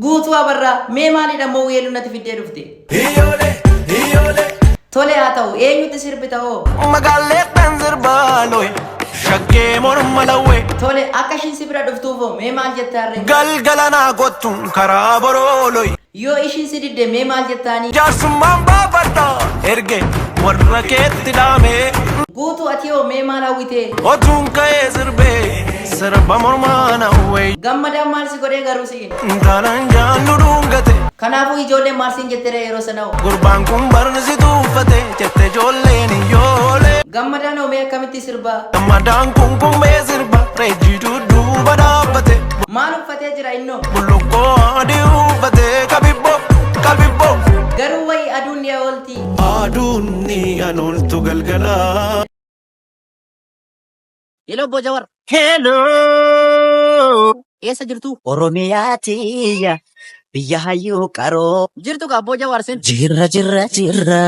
Guutuu Abarraa, mee maalidha immoo weelluu natti fiddee dhufte? Iyyoolee, iyyoolee. Tole haa ta'u, eenyutti sirbita hoo? Magaalleettan sirbaa looye, shaggee morma lawwee. Tole, akka ishiin si bira dhuftuuf hoo mee maal jettaarree? Galgala naa kottu karaa boroo looye. Yoo ishiin si didde mee maal jettaanii? Jaarsummaan baafadha erge warra keetti dhaamee. Guutuu ati hoo mee maal hawwitee? Otuun ka'ee sirbee sirba mormaa na uwwee. Gammadaan maal si godhee garuu siin? Intalan jaallu dhungate. Kanaafuu ijoolleen maal siin jettere yeroo sana hoo? Gurbaan kun barni si tuuffate jette ijoolleen iyyoolee. Gammadaan hoo mee akkamitti sirbaa? Gammadaan kun kumbee sirba reejjii dudduuba dhaabbate. Maal uffatee jira innoo? Bullukkoo adii uffate kabibboo kabibboo. Garuu wayi aduun ni oolti. Aduun ni anooltu galgala. Hello Obbo Jawar. Hello. Eessa jirtu? Oromiyaa tiyya biyya hayyuu qaroo. Jirtu ka Obbo Jawar sin. Jirra jirra jirra.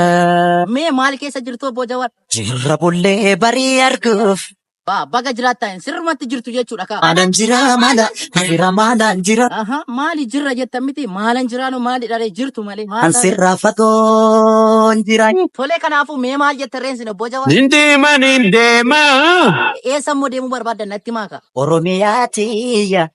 Mee maal keessa jirtu Obbo Jawar? Jirra bullee barii arguuf. Baa baga jiraattan sirrumatti jirtu jechuudha kaa. Maalan jira maala jira maalan jira. Aha maali jirra jettan miti maalan jiraanu maali dharee jirtu malee. Maal An taate? sirraa fagoon jira. Tolee kanaafuu mee maal jette reensin Obbo Jawar? Nin deema nin deema. Eessa immoo deemuu barbaaddan natti maaka? Oromiyaa tiyya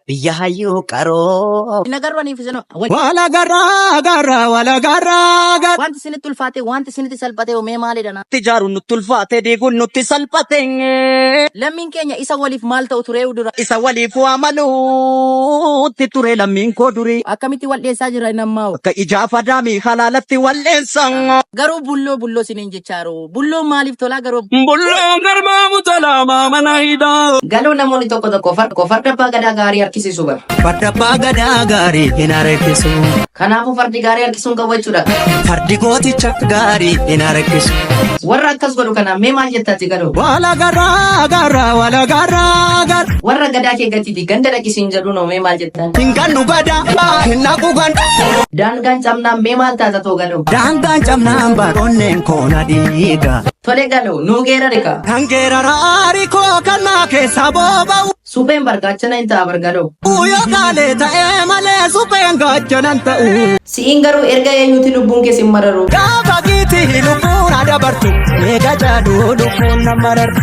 biyya hayyuu qaroo. Hin agarru aniif isin Wala garaa garaa wala garaa garaa. Wanti isinitti ulfaate wanti isinitti salphate mee maalidha na? Ijaaruun nutti ulfaate diiguun nutti salphate. Lammiin keenya isa waliif maal ta'u turee dura? Isa waliif waamaluutti ture lammiin koo durii. Akkamitti wal dheessaa jira inni ammaa? Akka ijaa fadaamii halaalatti wal'eensa. Garuu bulloo bulloo isiniin jechaaru. Bulloon maaliif tolaa garuu? Bulloon garmaamu tolaa maamana hidhaa. Galoo namoonni tokko tokko farda abbaa gadaa gaarii harkisiisu bara. Farda abbaa gadaa gaarii hin harkisu. Kanaafuu fardi gaarii harkisuun qabu jechuudha. Fardi gooticha gaarii hin harkisu. Warra akkas godhu kana mee maal jettaati galoo? Wala garaa garaa wala garaa garaa. Warra gadaa kee gatiiti ganda dhaqisiin jedhu noo mee maal jettaan? Hin gannu gadaa hin naqu ganda. Daangaan cabnaan mee maal taata too galoo? Daangaan cabnaan baroonneen koo na dhiiga. Tole galoo nuu geerarika. Kan geeraraari koo kan naa keessa booba'u. Supheen bargaachana hin ta'a bargaloo. Yoo kaalee ta'ee malee supheen gaachanan ta'u. Si'iin garuu erga eenyuti lubbuun kee sin mararu. Gaafa giitii lubbuun adabartu eega jaaluu lubbuun na marartu.